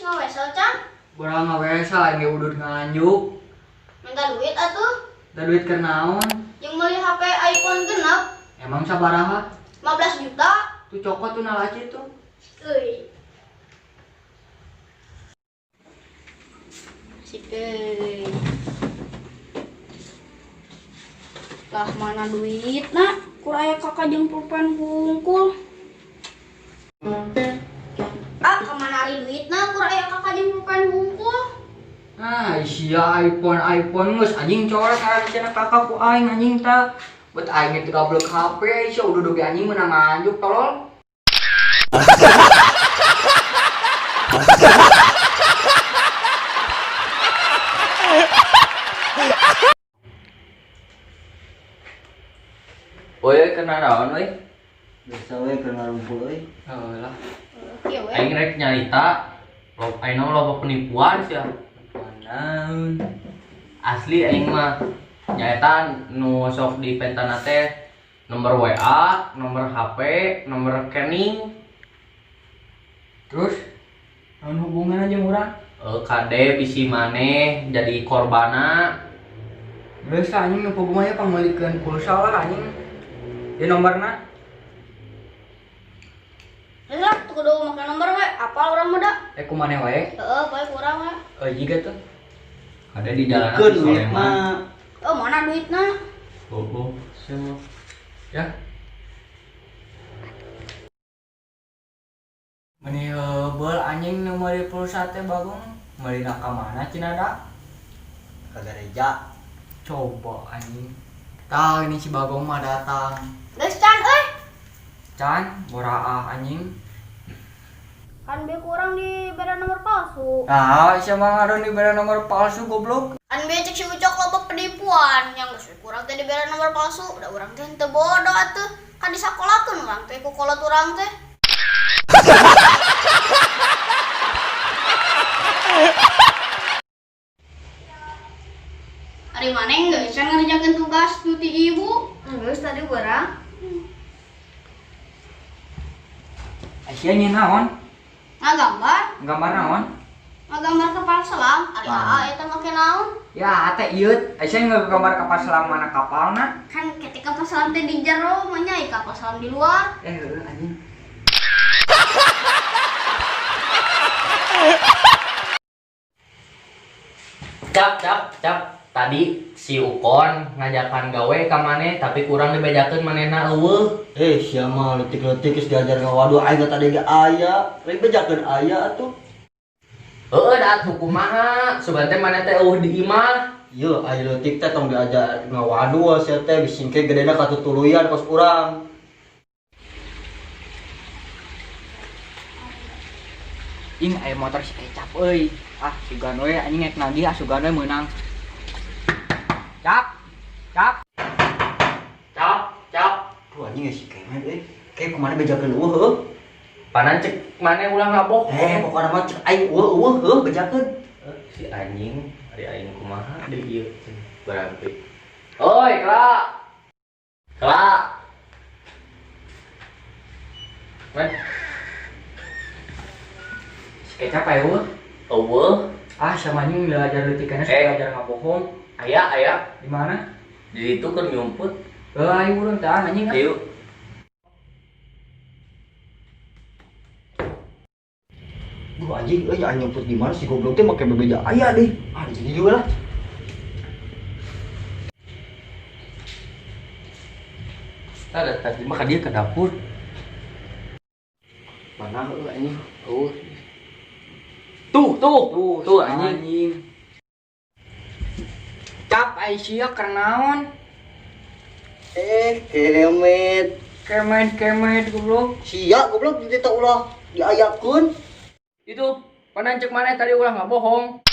Ngawesel can? Borang ngawesel aing ge udud nganjuk. Minta duit atuh. Da duit keur naon? Jeung meuli HP iPhone genep. Emang sabaraha? 15 juta. Tuh cokot tuh nalaci tuh. Euy. Sik euy. Lah mana duitna? Kur aya kakak jeung pulpen hungkul. Ah, kemana ari duitna? Kur aya kakak jeung pulpen hungkul. Ah, sia iPhone iPhone geus anjing coret karena cenah kakak ku aing anjing ta. Buat aing teu gablek HP sia udud ge anjing meunang nganjuk tolol. Oi, kena naon euy? Biasa we keur ngarumpul euy. Heuh lah. Iya we. Aing rek nyarita lo aing mah loba penipuan sia. Naon? Asli aing mah nyaeta nu sok di pentana teh nomor WA, nomor HP, nomor rekening, Terus naon hubunganna jeung urang? KD bisi maneh jadi korbana. Geus lah anjing nu pogumaya pangmeulikeun pulsa lah anjing. Di nomorna Geus lah, tuh kudu make nomor we. Apal urang mah da. eh ku maneh wae. Heeh, poe kurang we. Eh jiga tuh. Ada di jalanan Keun di duit Soleman. mah. Oh, mana duitna? Oh, oh, semua. Ya. Meni heubeul anjing nu meuli pulsa teh bagong. Meulina ka mana cenah da? Ka gereja. Coba anjing. Tah ini si Bagong mah datang. Geus can euy. Can, boraah anjing. Kan bieu kurang di beda nomor palsu. Ah, siapa ngadon di beda nomor palsu goblok. Kan bieu cek si Ucok loba penipuan yang geus we kurang teh dibere nomor palsu. Udah urang teh henteu bodoh atuh. Kan disakolakeun urang teh ku kolot urang teh. Ari maneh geus can ngerjakeun tugas nu ti ibu? Geus tadi urang. Aisyah nyeun naon? Ngagambar, Gambar naon? ngagambar kapal selam. Ari aa eta make naon? Ya, teh ieu Aisyah ngagambar kapal selam mana kapalna? Kan ketika kapal selam teh di jero mah nya kapal selam di luar. Eh, heueuh anjing. Cap, cap, cap. Tadi si Ukon ngajakan gawe ka maneh tapi kurang dibejakeun manehna eueuh. Eh, sia mah leutik-leutik geus diajar ngawadu aing tadi ge aya. Rek bejakeun aya atuh. Heueuh da atuh kumaha? Sugan teh maneh teh eueuh di imah. Ieu aya leutik teh tong diajar ngawadu sia teh bisi engke gedena katutuluyan kos urang. Ing aya motor si kecap euy. Ah, sugan we anjing rek nagih ah sugan we meunang. Cap. Cap. Cap, cap. Duh anjing si kemet euy. Kayak kumaha bejakeun eueuh heuh. Panan cek maneh ulah ngabohong. Eh, pokona mah cek aing eueuh eueuh heuh bejakeun. Si anjing, ari aing kumaha deui ieu berarti. Oi, Kla. Kla. Men, Si kecap aya eueuh. eueuh, Ah, sama anjing belajar leutikana Eh. belajar ngabohong. aya aya Di mana? di ditu keur nyumput. Heuh, ayo urang tah anjing ah. Ayo. Duh anjing euy aing nyumput di mana si goblok teh make bebeja aya deh. Ah, di sini juga lah. Tadi tadi mah ka dia ke dapur. Mana heuh anjing? Oh. Tuh, tuh, Tuh, tuh si anjing. Cap Aisyah keur naon? Eh, kemet. Kemet kemet goblok. Sia goblok di teh ulah diayakeun. Itu panan cek maneh tadi ulah ngabohong.